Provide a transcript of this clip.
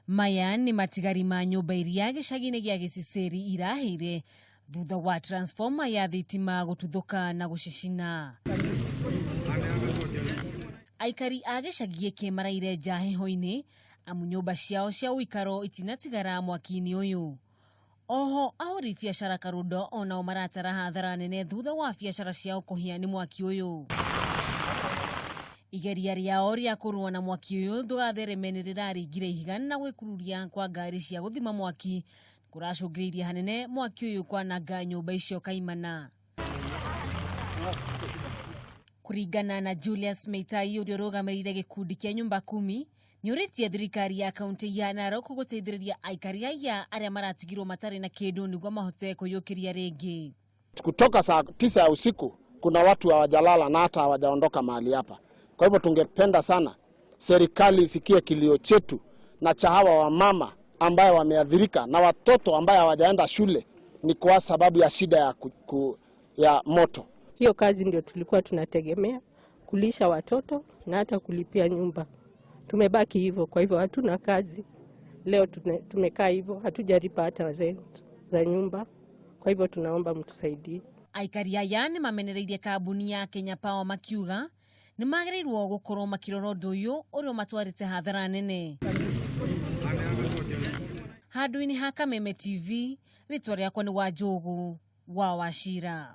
Maya nĩ matigari ma nyũmba iria gĩcagi-inĩ gĩa Gĩcicĩri irahĩire thutha wa transformer ya thitima gũtuthũka na gũcicina. Aikari a gĩcagi gĩkĩ maraire nja heho-inĩ amu nyũmba ciao cia ũikaro itinatigara mwaki-inĩ ũyũ. Oho ahũri biacara Karundo onao maratara hathara nene thutha wa biacara ciao kũhĩa nĩ mwaki ũyũ. Igeria rĩao rĩa kũrũa na mwaki ũyũ ndũgathereme nĩ rĩraringire ihiga na gwĩkururia kwa ngari cia gũthima mwaki kũracũngĩrĩirie hanene mwaki ũyũ kwananga nyũmba icio kaimana. Kũringana na Julius Meitai ũrĩa ũrũgamĩrĩire gĩkundi kĩa nyumba kumi, nĩũrĩtie thirikari ya kaunti ya Narok gũteithĩrĩria aikari aya arĩa maratigirwo matarĩ na kĩndũ nĩguo mahote kwĩyũkĩria rĩngĩ. Kutoka saa 9 ya usiku kuna watu hawajalala na hata hawajaondoka mahali hapa. Kwa hivyo tungependa sana serikali isikie kilio chetu na cha hawa wamama ambaye wameathirika na watoto ambaye hawajaenda shule ni kwa sababu ya shida ya moto. Hiyo kazi ndio tulikuwa tunategemea kulisha watoto na hata kulipia nyumba. Tumebaki hivyo, kwa hivyo hatuna kazi. Leo tumekaa hivyo, hatujalipa hata rent za nyumba. Kwa hivyo tunaomba mtusaidie. Aikari aya nĩ mamenereirie kambuni ya Kenya Power makiuga nĩ magĩrĩirwo gũkorwo makĩrora ũndũ ũyũ ũrĩa ũmatwarĩte hathara nene. Handũ-inĩ ha Kameme TV, rĩtwa rĩakwa nĩ Wanjũgũ wa Wachira.